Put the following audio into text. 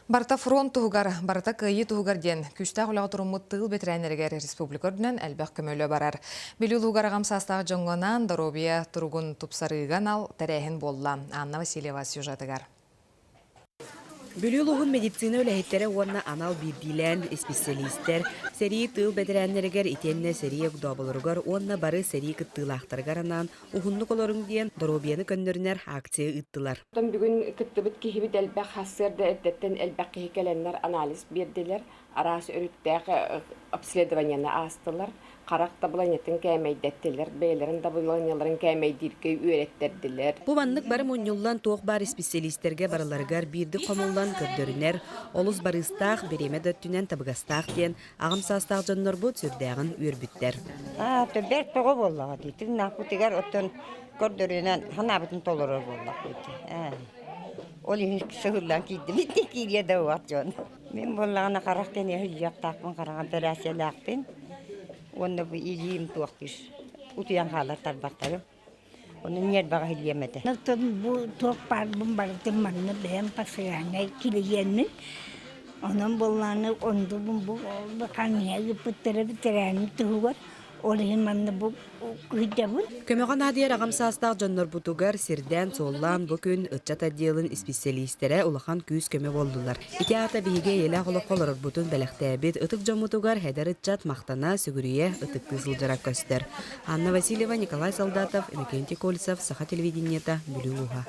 Барыта фронт туһугар, барыта кыайыы туһугар диэн күүстээх үлэҕэ туруммут тыыл бэтэрээннэригэр республика үрдүнэн элбэх көмөлө барар. Бүлүү улуугар аҕам саастаах дьоҥҥо анаан доруобуйа туругун тупсарыыга анал тэрээһин буолла. Анна Васильева сюжетыгар. Бүлүү улууһун медицина үлэһиттэрэ уонна анал биирдиилээн исписэлиистэр сэрии тыыл бэтэрээннэригэр итиэннэ сэрии огдооболоругар уонна бары сэрии кыттыылаахтарыгар анаан уһуннук олоруҥ диэн доруобуйаны көннөрүнэр акция ыыттылар. Оттон бүгүн кыттыбыт киһибит элбэх, сарсыарда эрдэттэн элбэх киһи кэлэннэр анализ биэрдилэр, араас өрүттээх обследованиены аастылар, харах дабыланньатын кээмэйдэттилэр, бэйэлэрин дабыланньаларын кээмэйдииргэ үөрэттэрдилэр. Бу маннык бары мунньуллан туох баар исписэлиистэргэ барыларыгар биирдик хомуллан көрдөрүнэр, олус барыыстаах, бириэмэ да өттүнэн табыгастаах диэн аҕам саастаах дьоннорбут сүрдээҕин үөрбүттэр. Бэрт тоҕо буоллаҕа дии, тыыннаахпытыгар оттон көрдөрүнэн санаабытын толорор буоллахпыт. Ол иһин сыһыллан киирдибит киириэ да уох дьон. Мин буоллаҕына харах кэнэ сылдьыахтаахпын, хараҕа операциялаахпын уонна бу илиим туохтуур утуйан хаалар тарбахтарым. Ону ньиэрбэҕэ иһиллиэм этэ. Оттон бу туох баарбын барытын манна бэйэм постояннай килийиэммин. Онон буоллаҕына онтубун бу ханньыһа ыыппыттара бэтэрээним туһугар Ол иһин манна бу кыйдабын. Көмөҕө наадыйар аҕам саастаах дьоннорбутугар сирдээн-суоллаан бу күн ыччат отделын исписэлиистэрэ улахан күүс-көмө буоллулар. Ити аата биһиги эйэлээх олоххо олорорбутун бэлэхтээбит ытык дьоммутугар эдэр ыччат махтана, сүгүрүйэ, ытыктыы сылдьара көстөр. Анна Васильева, Николай Солдатов, Иннокентий Кольцев, Саха телевидениета, Бүлүү улууһа.